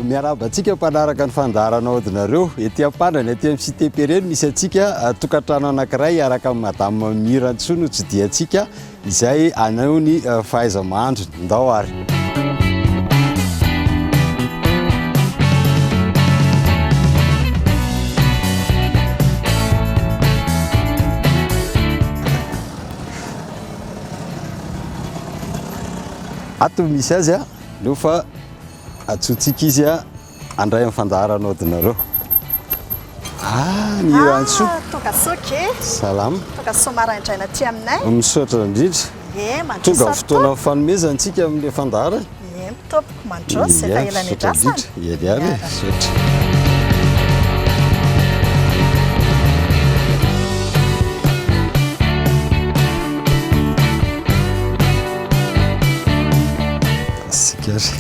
Miarahaba antsika mpanaraka ny fandaharana aodinareo. Ety Ampandrana, ety amin'ny Cité Perret no misy antsika, tokantrano anankiray hiaraka amin'i Madame Mirantsoa no tsidihantsika izay haneho ny fahaiza-mahandrony. Ndao ary. Ato no misy azy a, aleo fa antsointsika izy a, handray amin'ny fandaharana aodinareo. Ah, ny Rantsoa. Ah, tonga soa ke. Salama. Tonga soa maraindraina aty aminay. Misaotra indrindra. Ie, mandroso Tonga ary fotoana tompoko. fanomezana antsika amin'ilay fandaharana. Ie, tompoko, mandroso, efa Ie, ela misaotra niandrasana. indrindra. Eny ary e, misaotra. Isika ary.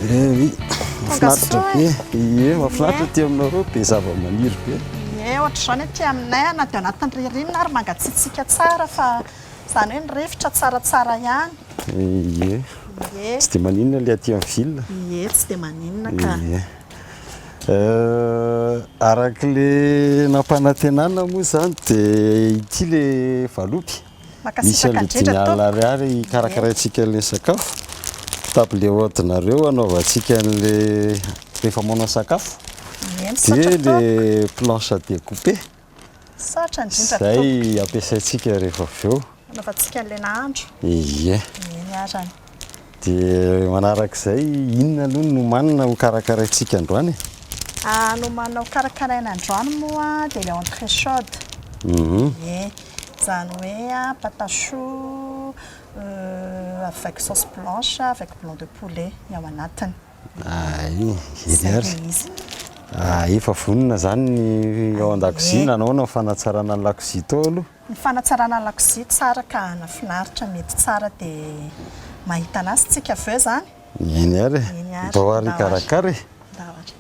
Eh oui, mahafinaritra be. Ie, mahafinaritra aty aminareo, be zava-maniry be. Ie, ohatr'izao ny aty aminay na dia anatin'ny ririnina ary mangatsiatsiaka tsara fa izany hoe ny rivotra tsaratsara ihany. Ie. Ie. Tsy dia maninona ilay aty amin'ny ville. Ie, tsy dia maninona ka. Ie. Araka ilay nampanantenana moa izany dia ity ilay valopy. Misy Mankasitraka an'ilay indrindra dimy alina tompoko. ariary hikarakaraintsika an'ilay sakafo. Table haute nareo hanaovantsika an'ilay rehefa manao sakafo. Ie, misaotra Dia tompoko. ilay planche à découper. Misaotra indrindra tompoko. Izay ampiasaintsika rehefa avy eo. Hanaovantsika an'ilay nahandro. Ie. Eny arany. Dia manarak'izay, inona aloha no nomanina ho karakaraintsika androany e? Ah, nomanina ho karakaraina androany moa dia ilay entrée chaude. Ie. Izany hoe pâte à choux avec sauce blanche avec blanc de poulet ny ao anatiny. Ay, eny Izay ary. ilay izy. Ah, efa vonona izany ny ao an-dakozia, Ie. nanao ahoana ny fanatsarana ny lakozia tao aloha? Ny fanatsarana ny lakozia tsara ka nafinaritra, mety tsara dia mahita anazy tsika avy eo izany. Eny ary e. Eny ary. Ndao ary Ndao ary. hikarakara e. Ndao ary.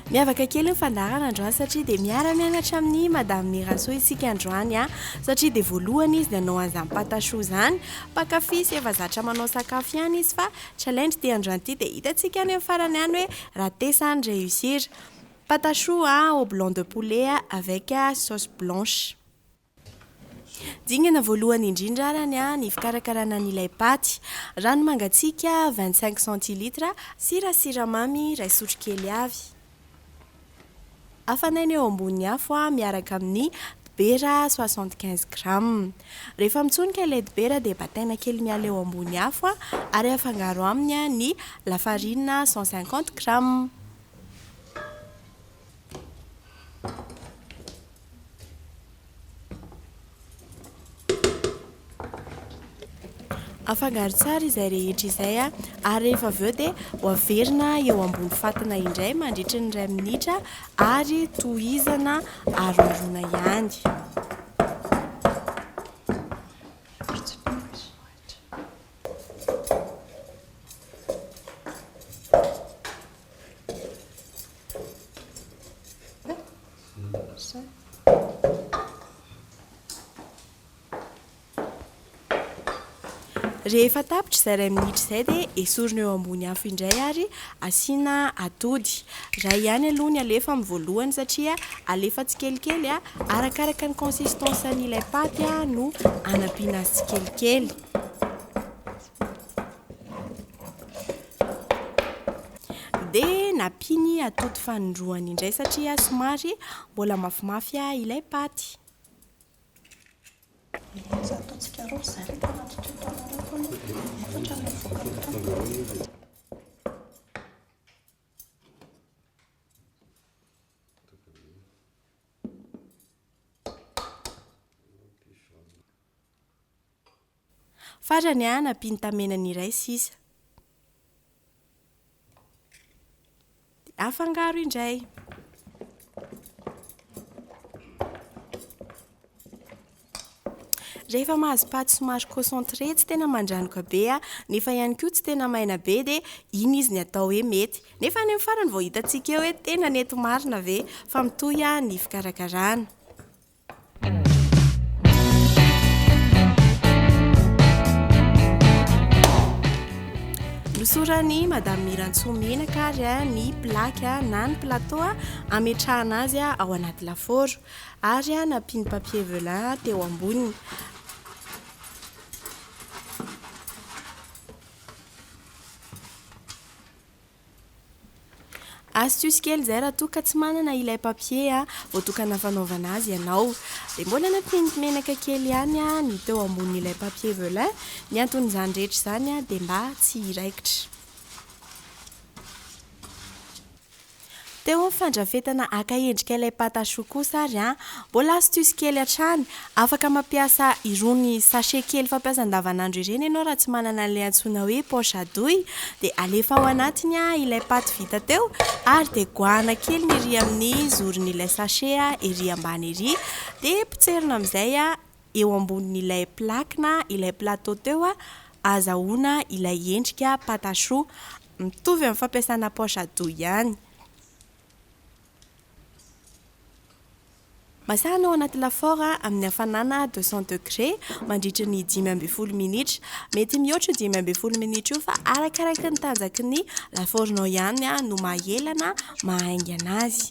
Miavaka kely ny fandaharana androany satria dia miara-mianatra amin'ny Madame Mirasoa isika androany a, satria dia voalohany izy nanao an'izany pâte à choux izany, mpankafy sy efa zatra manao sakafo ihany izy fa challenge ity androany ity dia hitantsika any amin'ny farany any hoe rater sa ny réussir. Pâte à choux au blanc de poulet avec sauce blanche. Dingana voalohany indrindra arany ny fikarakarana an'ilay paty. Rano mangatsiaka 25 centilitres, sira sy siramamy iray sotrokely avy. Hafanaina eo ambony afo miaraka amin'ny dibera 75 grammes. Rehefa mitsonika ilay dibera dia bataina kely miala eo ambony afo ary afangaro aminy ny lafarinina 150 grammes. Afangaro tsara izay rehetra izay ary rehefa avy eo dia ho averina eo ambony fatana indray mandritry ny iray minitra ary tohizana aroharoana ihany. Rehefa tapitra izay iray minitra izay dia esorina eo ambony afo indray ary asiana atody. Iray ihany aloha ny alefa amin'ny voalohany satria alefa tsikelikely arakaraka ny consistance an'ilay paty no anampiana azy tsikelikely. Dia nampiany atody fanindroany indray satria somary mbola mafimafy ilay paty. Farany, nampiany tamenany iray sisa. Afangaro indray. Rehefa mahazo paty somary concentré tsy tena mandranoka be nefa ihany koa tsy tena maina be dia iny izy ny atao hoe mety. Nefa any amin'ny farany vao hitantsika eo hoe tena nety marina ve fa mitohy ny fikarakarana. Nosoran'i Madame Mirantsoa menaka ary ny plaque na ny plateau ametrahana azy ao anaty lafaoro ary nampiany papier velin teo amboniny. Astuce kely izay raha toa ka tsy manana ilay papier voatokana fanaovana azy ianao. Dia mbola nampiany menaka kely ihany ny teo ambonin'ilay papier velin. Ny anton'izany rehetra izany dia mba tsy hiraikitra. Teo amin'ny fandrafetana haka endrika ilay pâte à choux kosa ary an, mbola astuce kely hatrany, afaka mampiasa irony sachet kely fampiasa andavanandro ireny ianao raha tsy manana an'ilay antsoina hoe poche à douille, dia alefa ao anatiny ilay pâte vita teo ary dia goahana kely ny ery amin'ny zoron'ilay sachet ery ambany ery, dia potserina amin'izay eo ambonin'ilay plaque na ilay plateau teo ahazahoana ilay endrika pâte à choux. Mitovy amin'ny fampiasana poche à douille ihany. Masahana ao anaty lafaoro amin'ny hafanana 200 degrés mandritra ny 15 minitra. Mety mihoatra io 15 minitra io fa arakaraky ny tanjaky ny lafaoronao ihany no maha ela na maha haingana azy.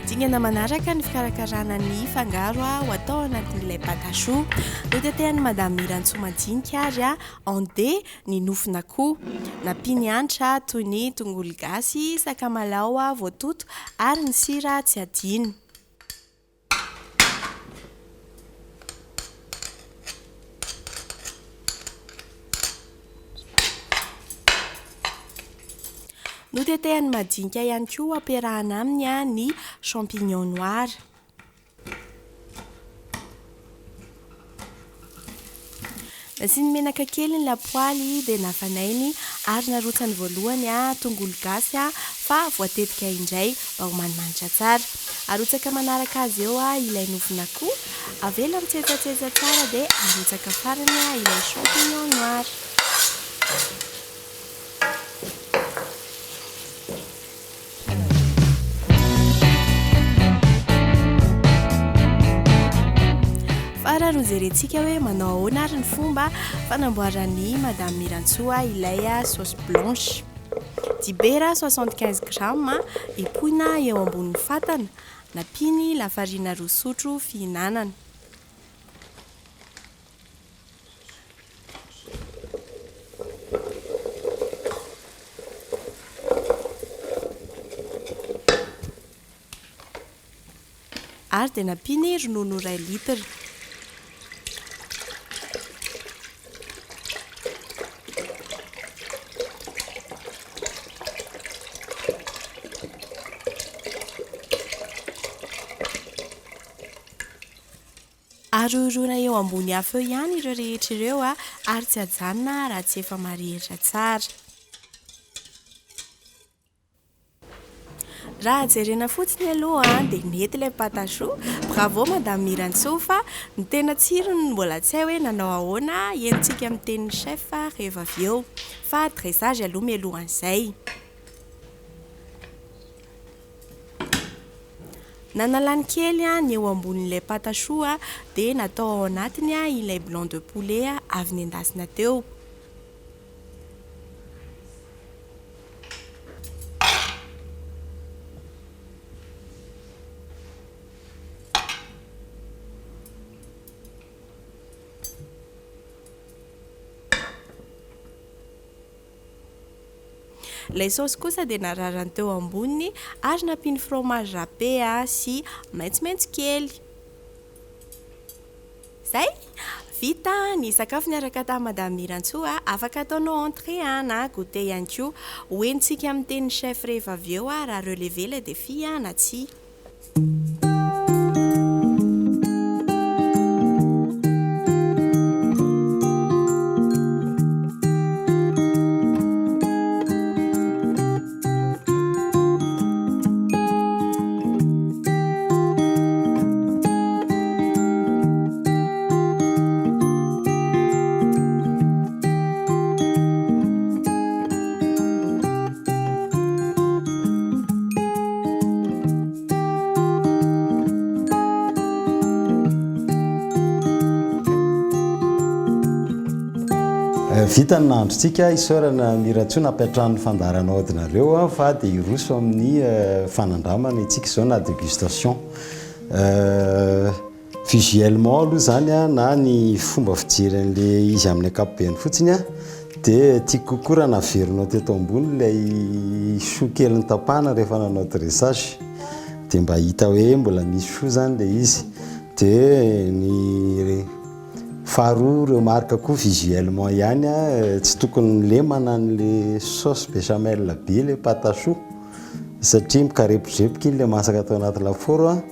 Dingana manaraka ny fikarakarana ny fangaro ho atao anatin'ilay pâte à choux. Notetehan'i Madame Mirantsoa madinika ary en dés ny nofon'akoho. Nampiany hanitra toy ny tongolo gasy, sakamalaho voatoto ary ny sira tsy adino. Notetehany madinika ihany koa ampiarahana aminy ny champignon noir. Nasiany menaka kely ny lapoaly dia nafanainy ary narotsany voalohany tongolo gasy fa voatetika indray mba ho manimanitra tsara. Arotsaka manaraka azy eo ilay nofon'akoho, avela mitsetsatsetsa tsara dia arotsaka farany ilay champignon noir. Farany hojerentsika hoe manao ahoana ary ny fomba fanamboaran'i Madame Mirantsoa ilay sauce blanche. Dibera 75 grammes epoina eo ambonin'ny fatana, nampiany lafarina 2 sotro fihinanana. Ary dia nampiany ronono iray litre. Arohoroina eo ambony afo eo ihany ireo rehetra ireo ary tsy ajanona raha tsy efa marihitra tsara. Raha jerena fotsiny aloha dia nety ilay pâte à choux. Bravo Madame Mirantsoa fa ny tena tsirony mbola tsy hay hoe nanao ahoana, henontsika amin'ny tenin'ny chef rehefa avy eo. Fa dressage aloha mialohan'izay. Nanalany kely ny eo ambonin'ilay pâte à choux dia natao ao anatiny ilay blanc de poulet avy nendasina teo. Ilay saosy kosa dia nararany teo amboniny ary nampiany fromage râpé sy maitsomaitso kely. Zay! Vita ny sakafo niaraka tamin'i Madame Mirantsoa, afaka ataonao entrée na goûter ihany koa. Ho henontsika amin'ny tenin'ny chef rehefa avy eo raha relever ilay défi na tsia. Vita ny nahandrontsika, isaorana Miratsoa nampiantrano ny fandaharana aodinareo fa dia hiroso amin'ny fanandramana isika izao na dégustation. Visuellement aloha izany na ny fomba fijery an'ilay izy amin'ny ankapobeny fotsiny dia tiako kokoa raha naverinao teto ambony ilay choux kely notapahana rehefa nanao dressage dia mba hita hoe mbola misy choux izany ilay izy. Dia ny faharoa remarque koa visuellement ihany tsy tokony lemana an'ilay sauce béchamel be ilay pâte à choux satria mikarepodrepoka iny ilay masaka atao anaty lafaoro.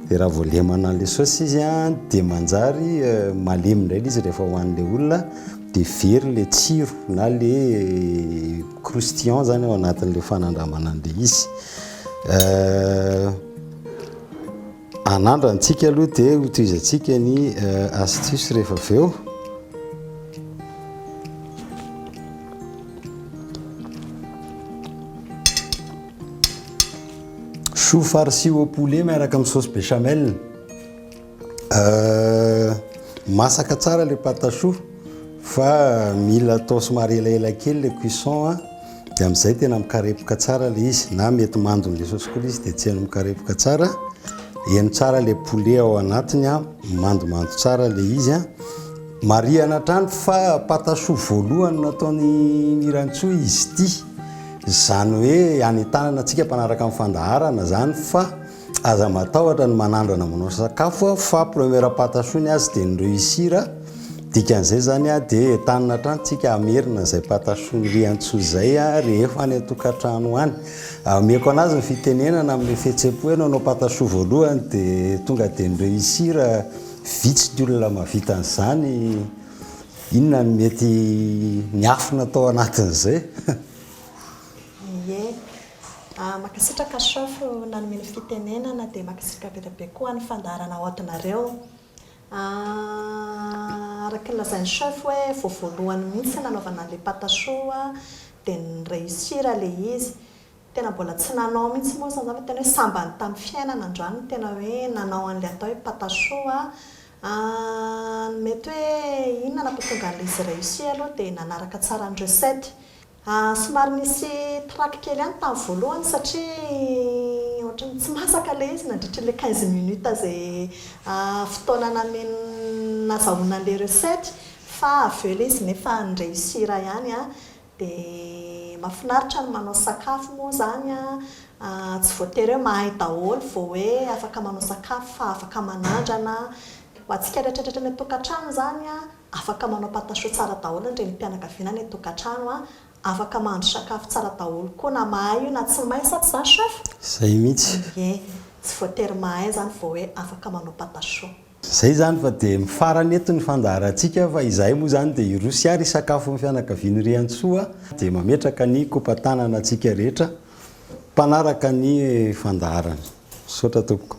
Dia raha vao lemana an'ilay saosy izy dia manjary malemy indray ilay izy rehefa hohanin'ilay olona dia very ilay tsiro na ilay croustillant zany ao anatin'ilay fanandramana an'ilay izy. Anandrantsika aloha dia hotohizantsika ny astuce rehefa avy eo. Chou farci au poulet miaraka amin'ny sauce béchamel. Masaka tsara ilay pâte à choux fa mila atao somary elaela kely ilay cuisson dia amin'izay tena mikarepoka tsara ilay izy na mety mandon'ilay sauce koa ilay izy dia tsy haino mikarepoka tsara. Heno tsara ilay poulet ao anatiny, mandomando tsara ilay izy. Marihana hatrany fa pâte à choux voalohany nataon'i Mirantsoa izy ity. Izany hoe hanentanana antsika mpanaraka ny fandaharana izany fa aza matahotra ny manandrana manao sakafo fa première pâte à choux ny azy dia ny réussir, dikan'izay izany dia entanina hatrany tsika hamerina izay pâte à choux nirian-tsoa izay rehefa any an-tokantrano any. Ameko anazy ny fitenenana amin'ilay fihetsem-po hoe nanao pâte à choux voalohany dia tonga dia ny réussir, vitsy ny olona mahavita an'izany. Inona no mety niafina tao anatin'izay? Ie. Mankasitraka chef nanome ny fitenenana dia mankasitraka be dia be koa ny fandaharana aodinareo. Araka ny lazain'i chef hoe vao voalohany mihitsy nanaovana an'ilay pâte à choux dia ni-réussir ilay izy. Tena mbola tsy nanao mihitsy moa zany za fa tena hoe sambany tamin'ny fiainana androany no tena hoe nanao an'ilay atao hoe pâte à choux a. Ny mety hoe inona nampatonga an'ilay izy réussi aloha dia nanaraka tsara ny recette. Somary nisy trac kely ihany tamin'ny voalohany satria ohatran'ny tsy masaka ilay izy nandritra ilay 15 minutes izay fotoana namen- nazahoana an'ilay recette fa avy eo ilay izy nefa ni-réussir ihany an. Dia mahafinaritra ny manao sakafo moa izany an, tsy voatery hoe mahay daholo vao hoe afaka manao sakafo fa afaka manandrana. Ho antsika rehetrarehetra any an-tokantrano izany an, afaka manao pâte à choux tsara daholo ny renim-pianakaviana any an-tokantrano an, afaka mahandro sakafo tsara daholo koa na mahay io na tsy mahay sa tsy izany chef? Izay mihitsy. Ie, tsy voatery mahay izany vao hoe afaka manao pâte à choux. Zay izany fa dia mifarana eto ny fandaharantsika fa izahay moa izany dia hiroso hiary hisakafo amin'ny fianakavian'i Riantsoa dia mametraka ny kopa-tanana antsika rehetra mpanaraka ny fandaharana. Misaotra tompoko.